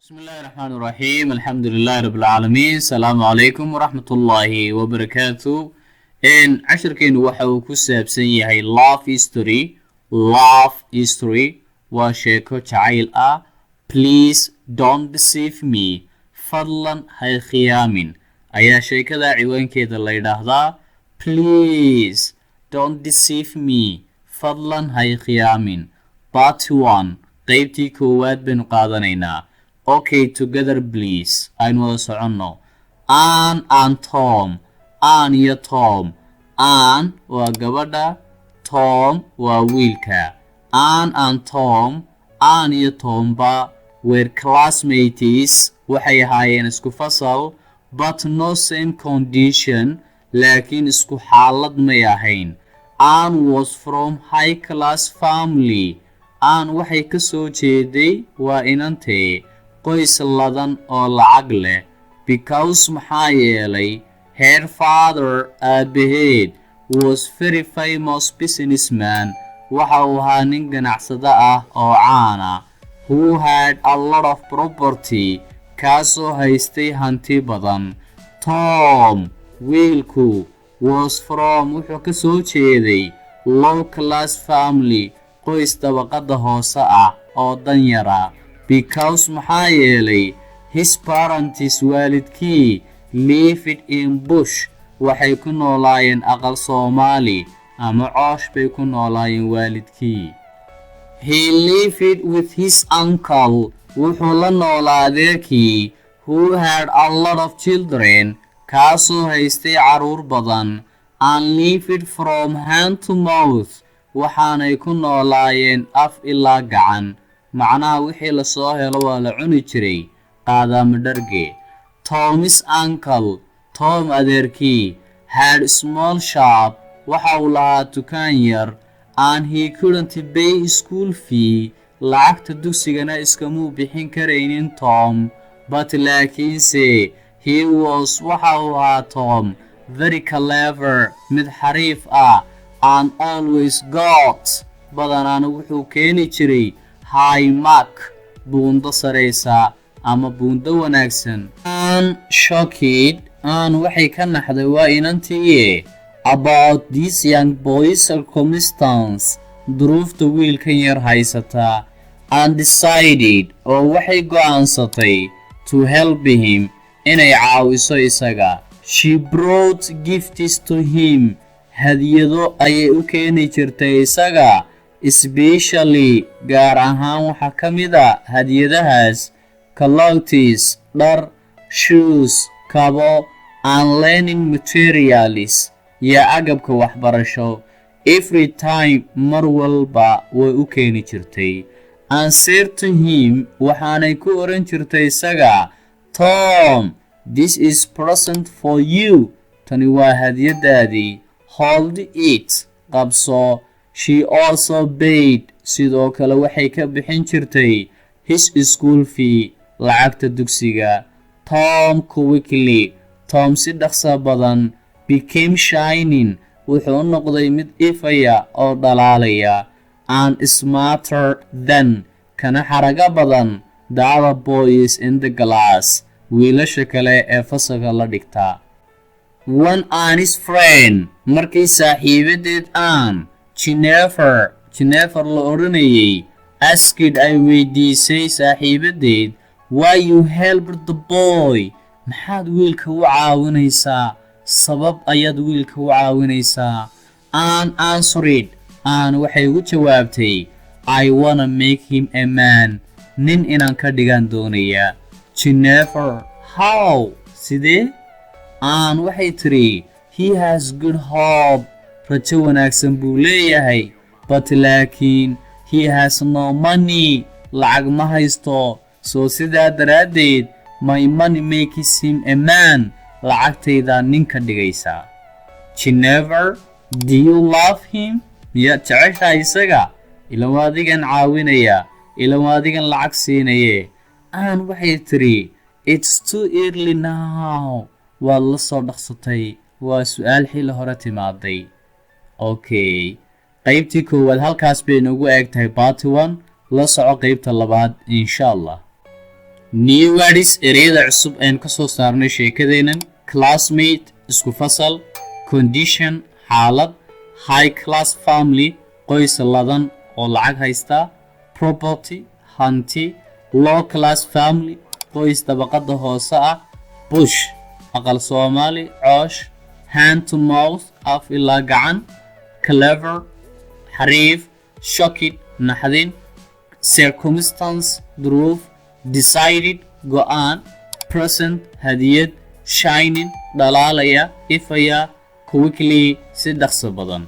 بسم الله الرحمن الرحيم، الحمد لله رب العالمين، السلام عليكم ورحمة الله وبركاته. In cashirkeenu waxa uu ku saabsan yahay love history. Love history waa sheeko jacayl ah. "Please Don't Deceive Me", fadlan hay khiyaamin, ayaa sheekada ciwaankeeda la yidhaahdaa. "Please Don't Deceive Me", fadlan hay khiyaamin. Part one, qeybtii koowaad baynu qaadanaynaa. Okay, together please, aynu wada soconno. Ann and Tom, Ann iyo Tom. Ann waa gabadha, Tom waa wiilka. Ann and Tom, Ann iyo Tomba, were classmates, waxay ahaayeen isku fasal, but no same condition, laakiin isku xaalad may ahayn. Ann was from high class family. Ann waxay ka soo jeeday, waa inantee, qoys ladan oo lacag leh, because, maxaa yeelay, her father, aabaheed, was very famous businessman, waxa uu ahaa nin ganacsado ah oo caana, who had a lot of property, kaasoo haystay hanti badan. Tom, wiilku, was from, wuxuu ka soo jeeday, low class family, qoys dabaqada hoose ah oo danyara, because, maxaa yeelay, his parents, waalidkii, lived in bush, waxay ku noolaayeen aqal Soomaali ama coosh bay ku noolaayeen waalidkii. He lived with his uncle, wuxuu la noolaa adeerkii, who had a lot of children, kaasoo haystay carruur badan, and lived from hand to mouth, waxaanay ku noolaayeen af ilaa gacan. Macnaha, wixii lasoo helo waa la cuni jiray, qaadaama dharge. Tom's uncle, Tom adeerkii, had small shop, waxa uu lahaa dukaan yar, and he couldn't pay school fee, lacagta dugsigana iskamuu bixin karaynin Tom. But, laakiinse, he was, waxa uu ahaa Tom, very clever, mid xariif ah, and always got, badanaana wuxuu keeni jiray, high mark, buundo saraysa ama buundo wanaagsan. Ann shocked, Ann waxay ka naxday, waa inantiiye, about this young boy's circumstance, duruufta wiilkan yar haysataa, and decided, oo waxay go'aansatay, to help him, inay caawiso isaga. She brought gifts to him, hadiyado ayay u keeni jirtay isaga. Especially, gaar ahaan, waxaa ka mid a hadiyadahaas clothes, dhar, shoes, kabo, and learning materials, iyo agabka waxbarasho. Every time, mar walba way u keeni jirtay. And said to him, waxaanay ku oran jirtay isaga, "Tom, this is present for you", tani waa hadiyadaadii, "hold it", qabso. She also paid, sidoo kale waxay ka bixin jirtay, his school fee, lacagta dugsiga. Tom quickly, Tom si dhaqsa badan, became shining, wuxuu u noqday mid ifaya oo dhalaalaya, and smarter than, kana xarago badan, the other boys in the class, wiilasha kale ee fasalka la dhigta. When Ann's friend, markii saaxiibadeed Ann, Jennifer, Jennifer la odhanayay, asked, ay weydiisay saaxiibadeed, "Why you helped the boy?", maxaad wiilka u caawinaysaa? Sabab ayaad wiilka u caawinaysaa? Ann answered, Ann waxay ugu jawaabtay, "I wanna make him a man", nin inaan ka dhigaan doonayaa. Jennifer, "How?", sidee? Ann waxay tidhi, "He has good hope", rajo wanaagsan buu leeyahay, "but", laakiin, "he has no money", lacag ma haysto. So sidaa daraaddeed, "my money makes him a man", lacagtaydaa nin ka dhigaysaa. Jennifer, "Do you love him?", miyaad jeceshahay isaga? Ilan waa adigan caawinaya, ilan waa adigan lacag siinaye. Ann waxay tidhi, "It's too early now", waad la soo dhaqsatay, waa su-aal xilli hore timaaday. Okay, qaybtii koowaad halkaas bay noogu eeg tahay, part one. La soco qaybta labaad, insha Allah. New words, ereyada cusub aynu ka soo saarnay sheekadeennan: classmate, isku fasal; condition, xaalad; high class family, qoys ladan oo lacag haysta; property, hanti; low class family, qoys dabaqada hoose ah; bush, aqal Soomaali, coosh; hand to mouth, af ilaa gacan; clever, xariif; shocked, naxdin; circumstance, duruuf; decided, go'aan; present, hadiyad; shining, dhalaalaya, ifaya; quickly, si dhaqso badan.